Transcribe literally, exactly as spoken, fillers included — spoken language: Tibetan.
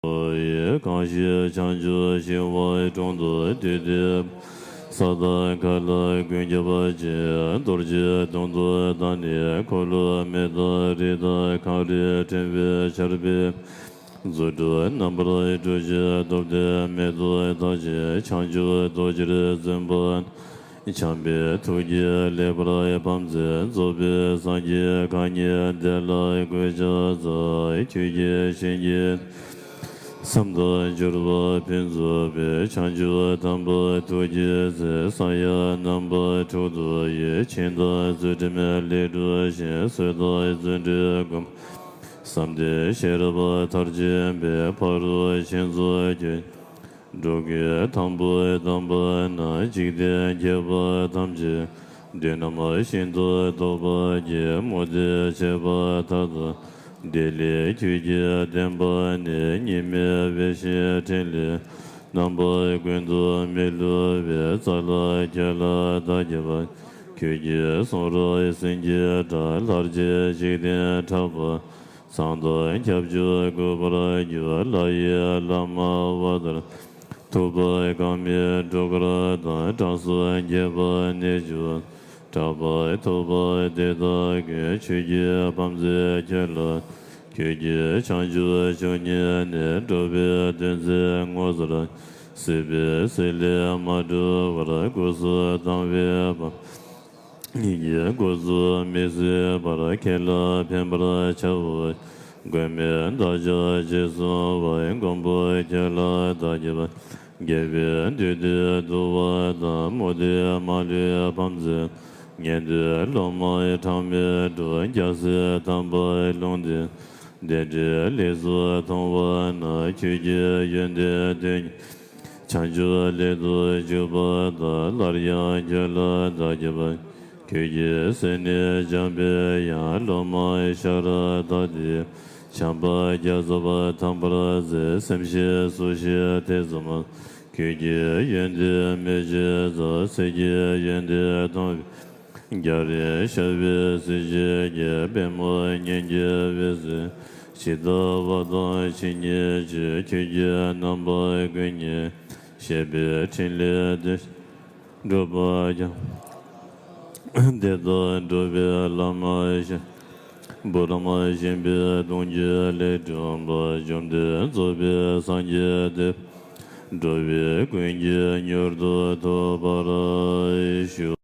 ཡི་གང་ཞིག་བྱང་ཆུབ་ཤིང་དབང་དྲུང་དུ་འདུས་ཏེ། ས་དང་མཁའ་ལ་ཀུན་ཁྱབ་ཅིང་། རྡོ་རྗེ་གདོང་དུ་བལྟ་ནས། འཁོར་ལོ་མེ་དང་རི་དང་ཁམས་རིས་ཕྲེང་བའི་ཆར་འབེབས། རྫུ་འཕྲུལ་རྣམ་པར་སྤྲུལ་ཞིང་སྟོབས་ལྡན་མེ་ཏོག་བདག་ཅིང་། བྱང་ཆུབ་རྡོ་རྗེར་བརྩོན་པ། བྱམས་པའི་ཐུགས་ཀྱིས་ལེགས་པར་ཕམ་མཛད། རྫོགས་པའི་སངས་རྒྱས་གང་ཉིད་བདེ་ལ་འགོད་ཕྱག་འཚལ། ཁྱོད་ཀྱི་བྱིན་གྱིས་བསམ་དང་སྦྱོར་བ་ཕུན་ཚོགས་པའི། བྱང་ཆུབ་དམ་པ་ཐུགས་ཀྱི་སྲས། ས་ཡ་རྣམ་པ་དྲུག་ཏུ་དབྱེ། ཆིངས་དང་ཚུལ་ཁྲིམས་ལས་གྲོལ་ཞིང་། སྲོལ་དང་རྫུ་འཕྲུལ་དགོངས་པ། བསམ་གཏན་ཤེས་རབ་མཐར་ཕྱིན་པའི། ཕ་རོལ་ཕྱིན་མཚུངས་ཁྱོད་འགྲོ་ཀུན་དང་པོར་གདམས་པ་ན། འཇིག་རྟེན་ཁྱད་པར་ཐམས་ཅད་བདུད་རྣམས་ཤིན་ཏུ་བཟློག་པར་བགྱི། མུ་སྟེགས་ཆད་པ་མཐའ་དག་བདེ་ལེགས་ཁྱོད་ཀྱི་བདེན་པ་ནི། གཉིས་མེད་བདེ་ཆེན་ཕྲིན་ལས་རྣམ་པ་ཀུན་ཏུ་མི་བསླུ་བའི། རྩ་ལ་ཁྱོད་ལ་བདག་གི་བ། ཁྱོད་ཀྱི་གསུང་རབ་སེང་གེའི་སྒྲ། ལྷར་བཅས་འཇིག་རྟེན་གྲགས་པ། ཚངས་དང་ཁྱབ་འཇུག་གུས་པར་གྱུར། ལྷ་ཡི་བླ་མ་ཨ་ཏི་ཤ། ཐུབ་པ་དཀར་མོའི་སྒྲོག་སྒྲ་དང་། གྲངས་སུ་འགྱེད་པ་གནས་བཅུ། གྲགས་པ་ཐོབ་པ་དེ་དག་ཀུན། ཆོས་ཀྱི་བམ་མཛད་ཁྱོད་ལ། ཁྱོད་ཀྱི་བྱང་ཆུབ་མཆོག་བརྙེས་ནས། འགྲོ་བའི་དོན་མཛད་ངོ་མཚར། སྲིད་པའི་སེམས་ལས་མ་གྲོལ་བར། སྐུ་གསུམ་དང་བའི་བམ། སྙིང་གའི་སྒོ་ཙམ་མི་ཟད་པར། ཁྱེད་ལ་ཕན་པར་བྱའོ། མགོན་མེད་བདག་ཅག་ཅེས་གསུངས་པ། མགོན་པོ་ཁྱོད་ལ་བདག་གི་བ། རྒྱལ་བའི་འདུས་སྡེ་འདུལ་བ་དང་། མུ་སྟེགས་མ་ལུས་བམ་མཛད་ཉན་ཐོས་སློབ་མ་གྲངས་མེད་འགྲོ། རྒྱལ་སྲས་དམ་པ་ལུང་བསྟན་བདེན་བྲལ་ལེགས་སུ་མཐོང་བ་ན། ཁྱོད་ཀྱི་ཡོན་ཏན་དོན་བྱང་ཆུབ་ལེགས་སུ་འཇུག་པ་དང་། སླར་ཡང་ཁྱོད་ལ་བདག་གི་བ། ཁྱོད་ཀྱི་སེམས་ནི་འཇམ་པའི་དབྱངས། སློབ་མ་ཤ་ར་དྭ་ཏིའི་བྱམས་པ་རྒྱ་མཚོ་དང་འདྲ་བར་མཛད། སེམས་ཤེས་སུ་ཤེས་ཐེ་ཚོམ། ཁྱོད་ཀྱི་ཡོན་ཏན་སྨོས་ཅི་ཟེར། ཚེ་གཅིག་ཡོན་ཏན་མཐོང་བའི། རྒྱ་རིགས་ཤར་བའི་གཟི་བརྗིད་ཀྱི། པདྨོ་སྙན་གྱི་འོད་ཟེར་ཇི་ལྟ་བ་དང་ཇི་སྙེད་ཅིག། ཁྱོད་ཀྱི་རྣམ་པ་ཀུན་ཉིད་བཤད་པའི་ཕྲིན་ལས་དོན་གྲུབ་པར་སྦྱངས། དེ་དག་འགྲོ་བའི་ལམ་ཤེས། བུ་རམ་ཤན་པའི་གདུང་རྒྱུད་ལས་གྲུབ་པ། བཅོམ་ལྡན་རྫོགས་པའི་སངས་རྒྱས་འདི། འགྲོ་བའི་ཀུན་གྱིས་མྱུར་དུ་ཐོབ་པར་ཤོག།